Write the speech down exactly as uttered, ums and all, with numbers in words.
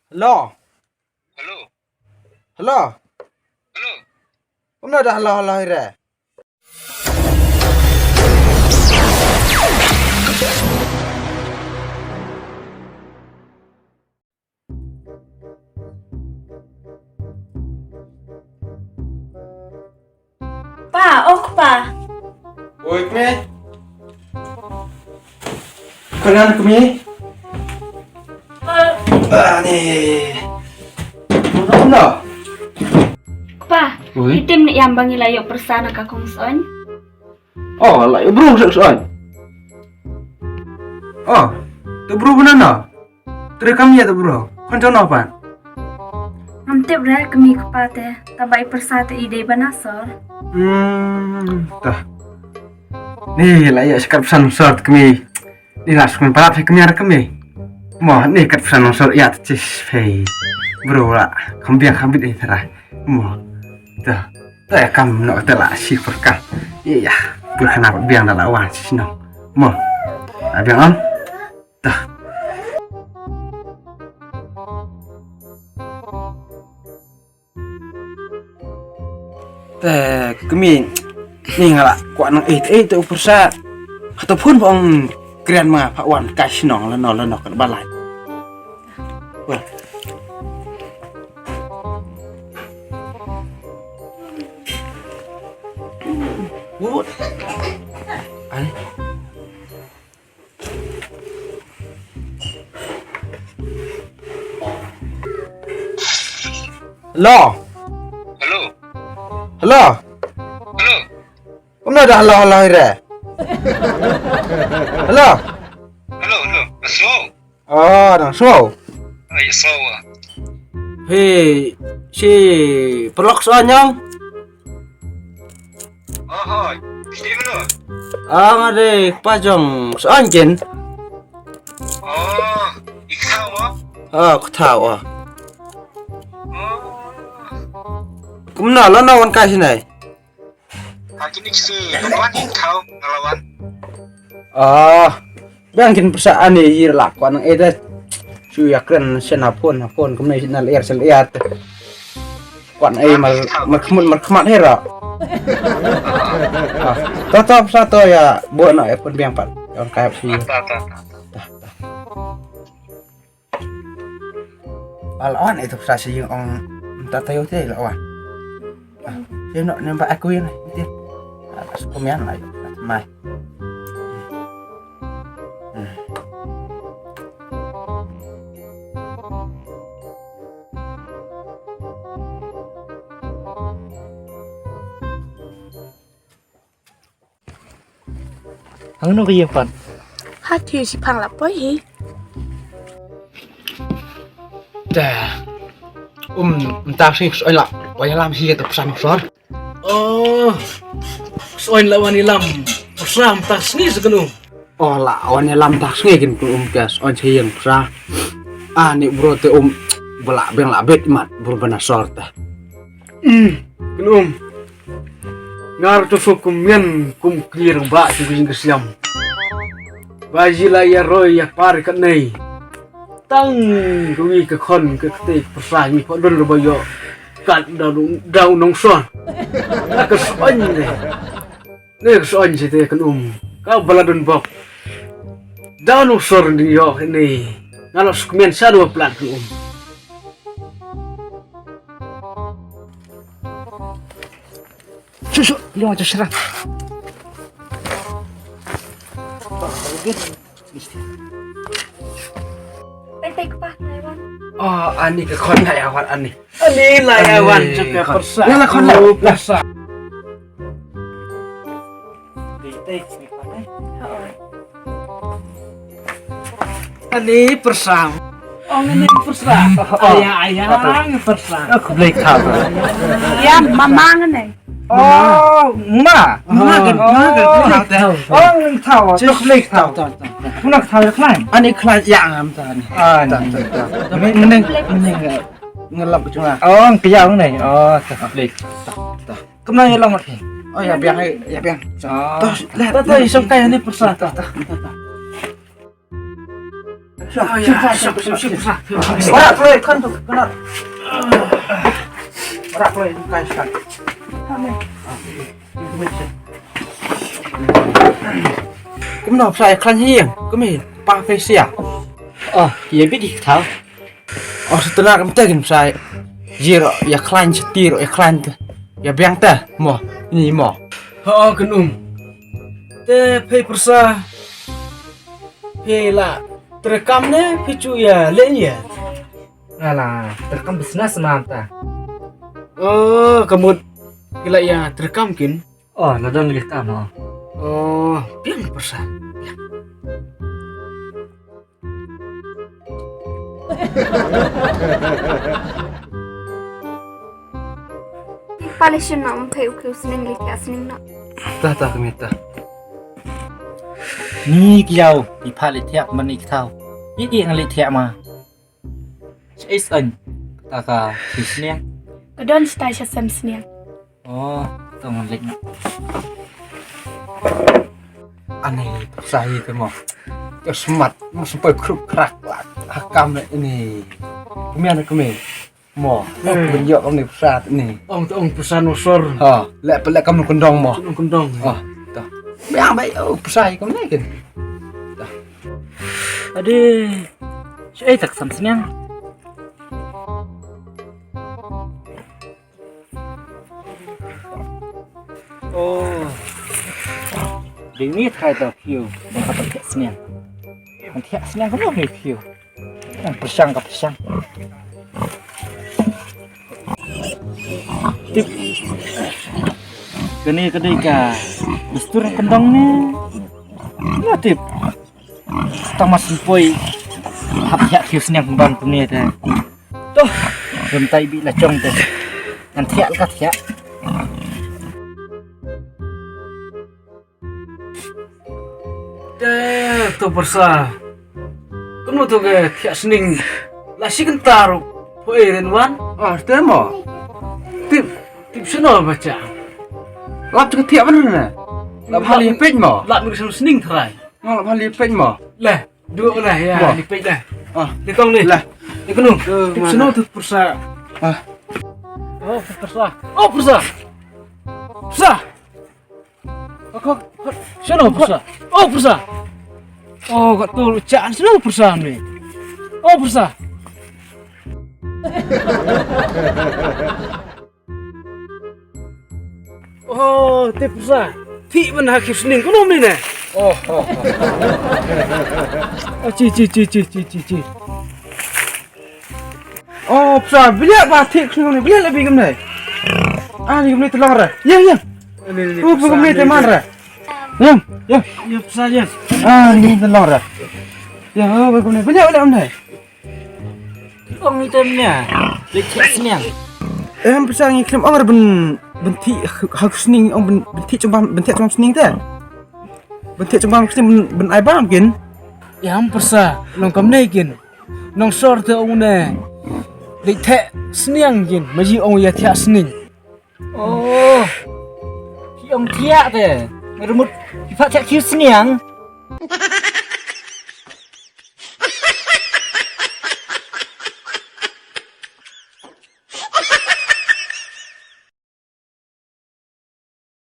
Hello. Hello. Hello. Hello. Kumno da hello hello hi re? Pa, oh pa. Oi, kmie. Khuan kmie. Ani. Kumno? Pa, oi, ïa tim ne ïam ba ngi la ïoh pyrsa na ka kong Soiñ. Oh, la ïoh briew Soiñ. Oh, te briew bana na. Tre kam ïa te briew. Khun jong no pat? Ngam tip re kmie kpa te. Taba i pyrsa te i dei bana sor. Hmm, ta. Ni la ïa skat pyrsa sor kmie. Ni la skat pyrsa kmie ar kmie. Mo ni kat pyrsa sor ïa te chis pei. Briew la. Kam biang kam bit i tera. Mo. Ta. Ta ïa kam no te la shi pyrka. Ïa ïa. Pyrka na biang da la wan shi no. Mo. A biang am. Dah. Te kmie ni nga la kwah nang eh eh te u pyrsa. Hato phone ba ong kren ma pha wan kai shnong lano lano kan balai. Wah. Wut. Ai. Hello. Hello. Hello. Hello. Kumno da hello hello hi re? Hello. Hello, hello. Hello. Oh, dang shuh. Ai, shuh. Hei, shi paralok Soiñ ïa. Oh, hoi. Shi mano? Ah, nga dei kpa jong Soiñ kin. Oh, i kthaw mo? Ah, kthaw ah. Oh. Kumno lano wan kai shi nai? Ha kine ki sngi wan ïa kthaw nga la wan. Ah, biang kin pyrsa ani ïa la kwah nang eh da. Shu ïa kren shen ha phone ha phone kumne shen na lyer shen lyer te. Kwah nang eh mar mar khmut mar khmat hera. Ah, to to pyrsa to ïa buh na eh phone biang pat. Ïa wan kai shi. Ta ta ta. Ba la wan ito pyrsa shi ïing ong mynta taïew te la wan. Ah, shi no ne ba aku ïing ite. Ah, su kumian la ïoh mai. Hmm. Hangno ka ïing pat? Ha thie shiphang la poi hi. Da. Um, mynta sngi Soiñ la wan ïalam hi ïa te pyrsa nongsor. Oh. Soiñ la wan ïalam pyrsa mynta sngi sa kano. Oh, la wan ïalam mynta sngi kin kano um ka Soiñ sa ïing pyrsa. Ah, ni bro te um ba la biang la bit mat bro bana sor te. Hmm, kano um. Nga ruh to suk kum ngen kum kli rangbah suk ïing ka siam. Ba ji la ïa roi ïa par ka nei. Tang ka wi ka khon ka kte ka pyrsa ngi pha don ruh ba ïoh. Kat da u da u nongsor. Ka Soiñ ne. Ne ka Soiñ site kan um. Ka ba la don bok. Da u nongsor ding ïoh ne. Nga la suk men sa dua plat kan um. Shu, shu, lima tu serang. Pek, pek, pa, Taiwan. Oh, ani ka khon la ïa wan ani. Ani la ïa wan. Ani ka khon. Pyrsa. Ïa la khon la. Oh, pyrsa. Ani pyrsa. Oh, ani pyrsa. Oh, aya, aya, pyrsa. Aku beli kau. Ya, mama ngene. Oh, ma. Ma kan, ma kan. Oh, ngin thaw. Just beli kau. Kuna thaw ya khlaiñ. Ani khlaiñ ya ngam ta ni. Ah, ni. Mending, mending ngelap ke cunga. Oh, ke ya ni. Oh, ta beli. Kemna ya long mat. Oh, ya biang, ya biang. Oh. Toh, lah. Toh, toh, isok kai ni pyrsa. Toh, toh. Shim, shim, shim, shim, shim, shim. Ora kloi khan tu, khan. Ora kloi kai shim. Kumno psa ïa khlaiñ hi ïeng, kum hi pa phi sia. Oh, ïa bit ïa kata. Oh, setelah kam tegin psa. Jir ïa khlaiñ setir ïa khlaiñ te. Ïa biang te mo, ni mo. Ha, oh, kan um. Te phi pyrsa. Phi la treikam ne phi ju ïa leh ïa. Nga la treikam business ma ta. Oh, ka mut ki la ïa treikam kin. Oh, la don leh kam oh. Oh, biang pyrsa. Pale shim na um phe u kru sning li ka sning na. Ta ta kami ta. Ni kiau, i pale thiak mani ktau. I i ngali thiak ma. Chais an. Ta ka sning. Ka don stai sha sem sning. Oh, tong lek na. Ani pyrsa hi te mo. Te smat mo sampai kruk krak lak. Hakam ni. Kemian kemi. Mo. Ben yok ni pyrsa ni. Ong te ong pyrsa no sor. Ha, lek pelek kam kendong mo. Kendong kendong. Ha, ta. Biang bai oh pyrsa hi kam ni kin. Ta. Ade. Chai tak sam sniang. Oh. Ding ni thai ta phiu. Ba ka thiak sniang. An thiak sniang ka long ni phiu. Ang pyrshang ka pyrshang. Tip. Kani ka dei ka dustur kendong ni. Na tip. Tang ma sngewpoi hap thiah khiew sniang pynban kumne te. To, ryntai bih la jong te. Ngan thiah ka thiah. Te to pyrsa. Kumno to ka thiah sning. La shi kynta ruh poi ren wan. Ah, te mo. Tip, tip shano ba cha. Lap ka thiah ban ne. Lap hali pej mo. Lap mi sning trai. Nga la bha lipej mo. Le, dua lah ya, mo. Lipej lah. Ah. Di kong ni. Lah. Di kong. Eh, tip mana? Sino tu pursa. Ah. Oh, pursa. Oh, pursa. Pursa. Kok, kok, kok. Sino pursa? Oh, pursa. Oh, kat tu caan sino pursa ni. Oh, pursa. Oh, te pursa. Ti ban ha khiew sning kono mine. Oh, oh, oh. Ah, chi, chi, chi. Oh, pursa, bilia ba ti khiew sning, bilia la bi kumne. Ah, ni kumne te long re. Yang, yang. Ni, ni, ni, oh, pursa, kumne te man re. Yang, yang. Ya, pursa, yang. Ah, ni te long re. Ya, oh, kumne. Bilia, bilia kumne. Ong ite mne. Leit thiah sniang. Em pursa ngi khlem ong re ban, ban thiah ha sning ong ban, ban thiah chong bam, ban thiah chong sning te. Ban thiah chong bam sning ban, ban ai bam kin. Em pursa nong kam nei kin. Nong sor te ong ne. Leit thiah sniang kin. Ma ji ong ïa thiah sning. Oh. Phi ong thiah te. Ngi rmut phi pat thiah khiew sniang.